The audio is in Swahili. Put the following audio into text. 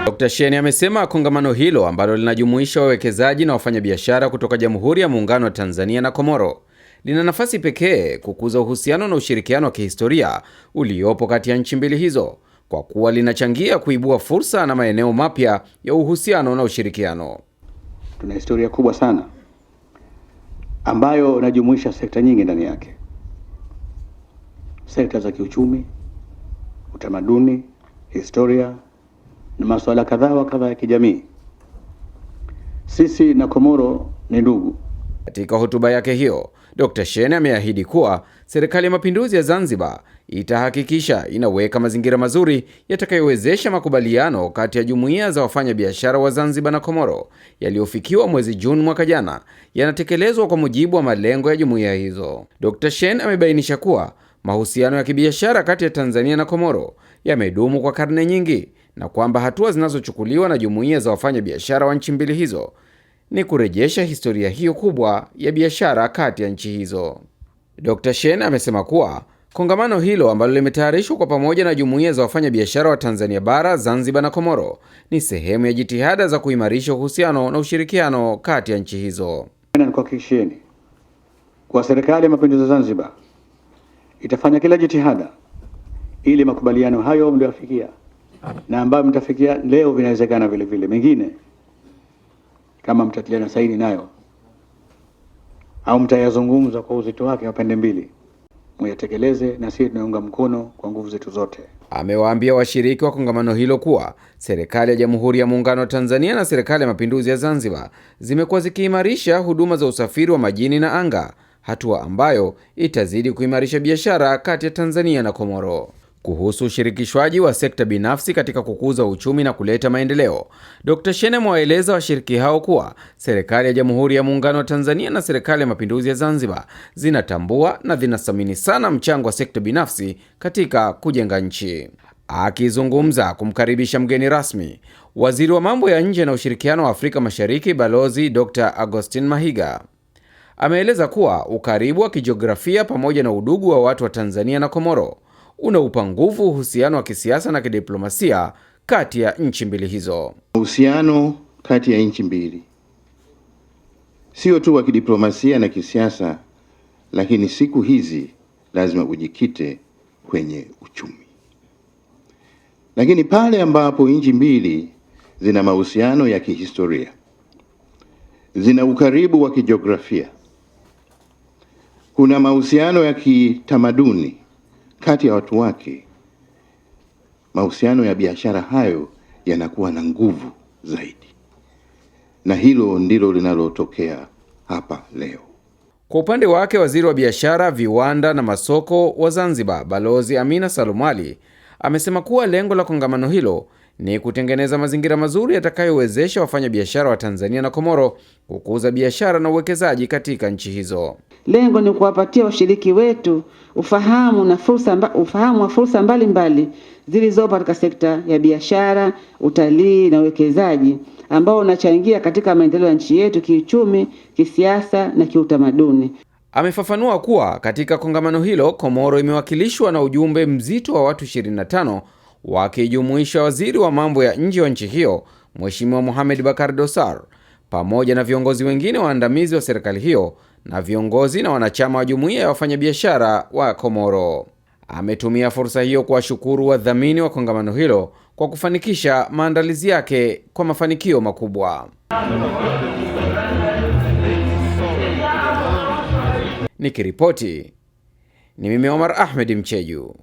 Dr. Shein amesema kongamano hilo ambalo linajumuisha wawekezaji na wafanyabiashara kutoka Jamhuri ya Muungano wa Tanzania na Komoro lina nafasi pekee kukuza uhusiano na ushirikiano wa kihistoria uliopo kati ya nchi mbili hizo kwa kuwa linachangia kuibua fursa na maeneo mapya ya uhusiano na ushirikiano. Tuna historia kubwa sana ambayo inajumuisha sekta nyingi ndani yake, sekta za kiuchumi, utamaduni, historia na masuala kadhaa wa kadhaa ya kijamii. Sisi na Komoro ni ndugu. Katika hotuba yake hiyo, Dr. Shein ameahidi kuwa Serikali ya Mapinduzi ya Zanzibar itahakikisha inaweka mazingira mazuri yatakayowezesha makubaliano kati ya jumuiya za wafanyabiashara wa Zanzibar na Komoro yaliyofikiwa mwezi Juni mwaka jana yanatekelezwa kwa mujibu wa malengo ya jumuiya hizo. Dr. Shein amebainisha kuwa mahusiano ya kibiashara kati ya Tanzania na Komoro yamedumu kwa karne nyingi na kwamba hatua zinazochukuliwa na jumuiya za wafanyabiashara wa nchi mbili hizo ni kurejesha historia hiyo kubwa ya biashara kati ya nchi hizo. Dr. Shein amesema kuwa kongamano hilo ambalo limetayarishwa kwa pamoja na jumuiya za wafanyabiashara wa Tanzania Bara, Zanzibar na Komoro ni sehemu ya jitihada za kuimarisha uhusiano na ushirikiano kati ya nchi hizo. Nikuhakikishieni kwa Serikali ya Mapinduzi ya Zanzibar itafanya kila jitihada ili makubaliano hayo mliofikia na ambayo mtafikia leo, vinawezekana vile vile mengine kama mtatiliana saini nayo au mtayazungumza kwa uzito wake wa pande mbili, muyatekeleze, na sisi tunaunga mkono kwa nguvu zetu zote. Amewaambia washiriki wa kongamano hilo kuwa serikali ya Jamhuri ya Muungano wa Tanzania na Serikali ya Mapinduzi ya Zanzibar zimekuwa zikiimarisha huduma za usafiri wa majini na anga, hatua ambayo itazidi kuimarisha biashara kati ya Tanzania na Komoro. Kuhusu ushirikishwaji wa sekta binafsi katika kukuza uchumi na kuleta maendeleo, Dr. Shein amewaeleza washiriki hao kuwa serikali ya Jamhuri ya Muungano wa Tanzania na Serikali ya Mapinduzi ya Zanzibar zinatambua na zinathamini sana mchango wa sekta binafsi katika kujenga nchi. Akizungumza kumkaribisha mgeni rasmi, Waziri wa Mambo ya Nje na Ushirikiano wa Afrika Mashariki Balozi Dr. Augustine Mahiga ameeleza kuwa ukaribu wa kijiografia pamoja na udugu wa watu wa Tanzania na Komoro unaupa nguvu uhusiano wa kisiasa na kidiplomasia kati ya nchi mbili hizo. Uhusiano kati ya nchi mbili sio tu wa kidiplomasia na kisiasa, lakini siku hizi lazima ujikite kwenye uchumi. Lakini pale ambapo nchi mbili zina mahusiano ya kihistoria, zina ukaribu wa kijiografia, kuna mahusiano ya kitamaduni kati ya watu wake, mahusiano ya biashara hayo yanakuwa na nguvu zaidi, na hilo ndilo linalotokea hapa leo. Kwa upande wake, waziri wa biashara, viwanda na masoko wa Zanzibar Balozi Amina Salum Ali amesema kuwa lengo la kongamano hilo ni kutengeneza mazingira mazuri yatakayowezesha wafanyabiashara wa Tanzania na Komoro kukuza biashara na uwekezaji katika nchi hizo. Lengo ni kuwapatia washiriki wetu ufahamu na fursa ufahamu wa fursa mbalimbali zilizopo katika sekta ya biashara, utalii na uwekezaji ambao unachangia katika maendeleo ya nchi yetu kiuchumi, kisiasa na kiutamaduni. Amefafanua kuwa katika kongamano hilo Komoro imewakilishwa na ujumbe mzito wa watu 25 wakijumuisha waziri wa mambo ya nje wa nchi hiyo Mheshimiwa Mohamed Bakar Dosar pamoja na viongozi wengine waandamizi wa serikali hiyo na viongozi na wanachama wa jumuiya ya wafanyabiashara wa Komoro. Ametumia fursa hiyo kuwashukuru wadhamini wa kongamano hilo kwa kufanikisha maandalizi yake kwa mafanikio makubwa. Nikiripoti ni mimi Omar Ahmed Mcheju.